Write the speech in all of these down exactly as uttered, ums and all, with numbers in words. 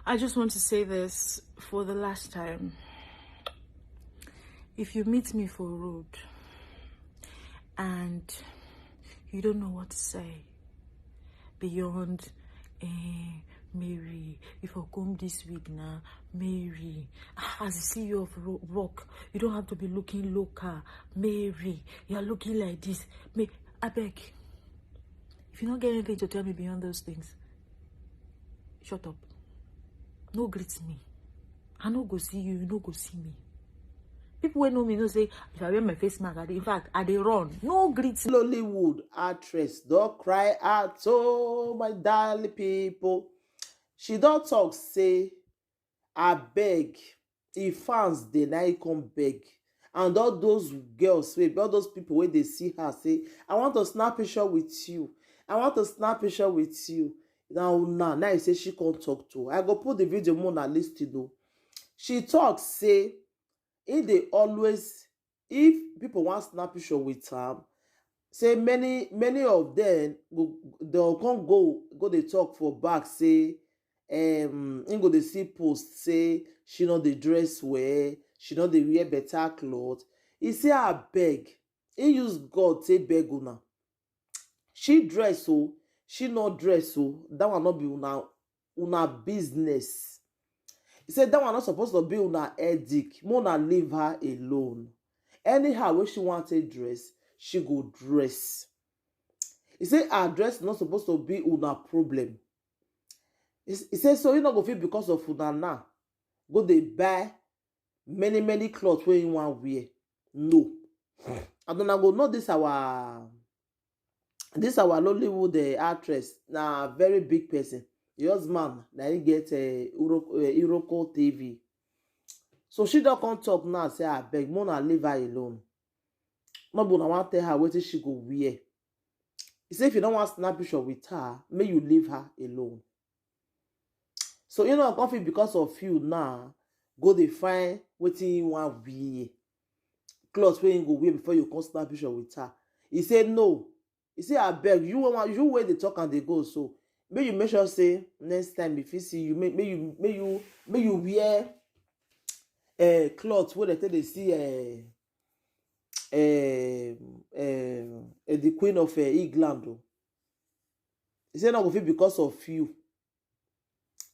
I just want to say this for the last time. If you meet me for road and you don't know what to say beyond, eh, Mary, if I come this week now, Mary, ah, as I see you of ro- work, you don't have to be looking local. Mary, you're looking like this. May I beg, if you don't get anything to tell me beyond those things, shut up. No greet me. I no go see you, you no go see me. People wey know me know say if I wear my face mask, I dey, in fact, I dey run. No greet me. Nollywood actress don cry out, oh my darling people. She don talk say, abeg, if fans dey na e come beg, and all those girls wey, all those people wey dey see her say, I want to snap picture with you, I want to snap picture with you. Now now now you say she come talk to, I go put the video more na listen o. She talk say e dey always, if people wan snap picture with am, say many many of them go, dem come go go dey talk for back say, um im go dey see post say she no dey dress well, she no dey wear better cloth. E say abeg, e use God take beg una. She dress o, she no dress o, that one no be una una business. E say that one no suppose to be una headache, make una leave her alone. Anyhow wey she wan take dress, she go dress. E say her dress no suppose to be una problem. E say so e no go fit because of una now go dey buy many many cloth wey e wan wear. No. And una go know this our this our Nollywood, eh, actress na very big person. Your husband na he get, eh, Uro- eh, Iroko T V. So she don come talk now say abeg, make una leave her alone. No be una wan tell her wetin she go wear. E say if you no wan snap picture with her, make you leave her alone. So you know, come fit because of you now go dey find wetin you wan wear, cloth wey you go wear before you come snap picture with her. E say no. E say abeg, you wey wan- you wey dey talk and dey go so, make you make sure say next time if you see you, make make you make you make you wear, uh, cloth wey dem take dey see, uh, um, um, uh, the queen of, uh, England o. E say no go fit because of you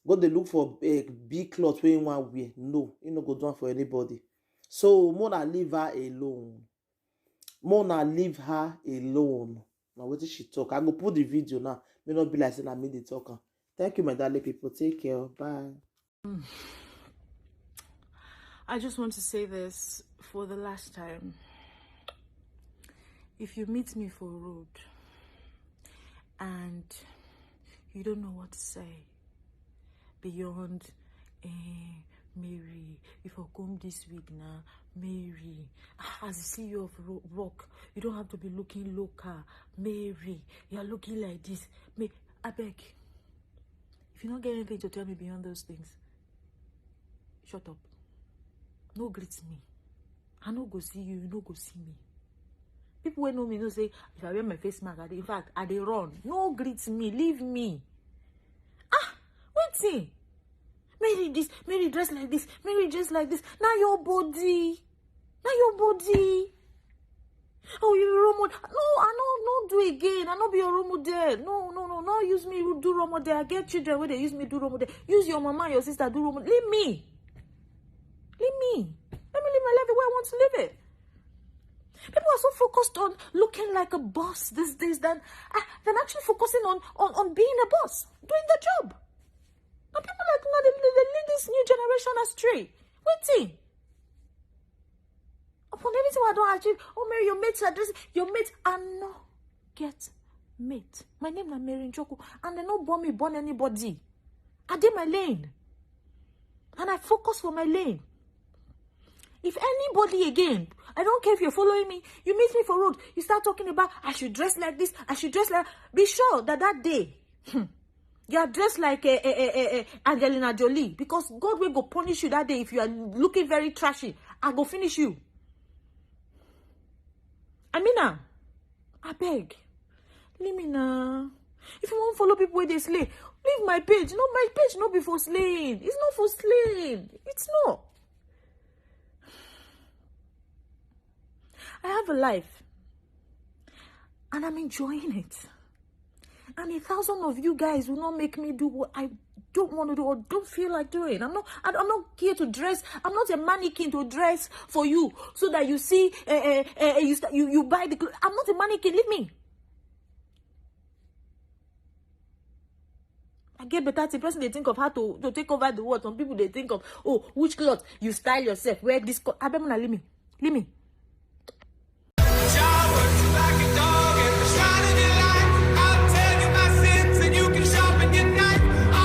go dey look for, uh, big cloth wey you wan wear. No, you no go do am for anybody. So make una leave her alone. Make una leave her alone. Na wetin she talk. I go put the video now. May not be like say na me dey talk am. Thank you, my darling people. Take care. Bye. I just want to say this for the last time. If you meet me for road and you don't know what to say beyond, eh, Mary, if I come this week now, Mary, ah, as I see you of ro- work, you don't have to be looking local. Mary, you're looking like this. May I beg, if you don't get anything to tell me beyond those things, shut up. No greet me. I no go see you, you no go see me. People wey know me know say if I wear my face mask, I dey, in fact, I dey run. No greet me, leave me. Ah, wetin? Mary this, Mary dress like this, Mary dress like this. Now your body, now your body. Oh, you role model. No, I no no do again. I no be your role model. No, no, no, no use me do role model. I get children where they use me do role model. Use your mama and your sister do role model. Leave me. Leave me. Let me live my life the way I want to live it. People are so focused on looking like a boss these days than, ah, than actually focusing on, on, on being a boss, doing the job. And people like now they, they, they lead this new generation astray. Wetin? Upon everything I don't achieve, oh Mary, your mates are dressing, your mates are no get mate. My name na Mary Njoku, and they no born me born anybody. I dey my lane, and I focus for my lane. If anybody again, I don't care if you're following me, you meet me for road, you start talking about I should dress like this, I should dress like. Be sure that that day, hmm, you are dressed like a, a, a, a, a Angelina Jolie, because God will go punish you that day if you are looking very trashy. I go finish you. Amina, I beg, leave me now. If you wan follow people wey dey slay, leave my page. No, my page no be for slaying. It's not for slaying. It's not. I have a life, and I'm enjoying it. And a thousand of you guys will not make me do what I don't want to do or don't feel like doing. I'm not. I'm not here to dress. I'm not a mannequin to dress for you so that you see. Uh, uh, uh, you, st- you you buy the clothes. I'm not a mannequin. Leave me. I get better thing. Person dey think of how to, to take over the world. Some people dey think of, oh, which cloth you style yourself. Wear this cloth. Abeg, una leave me. Leave me.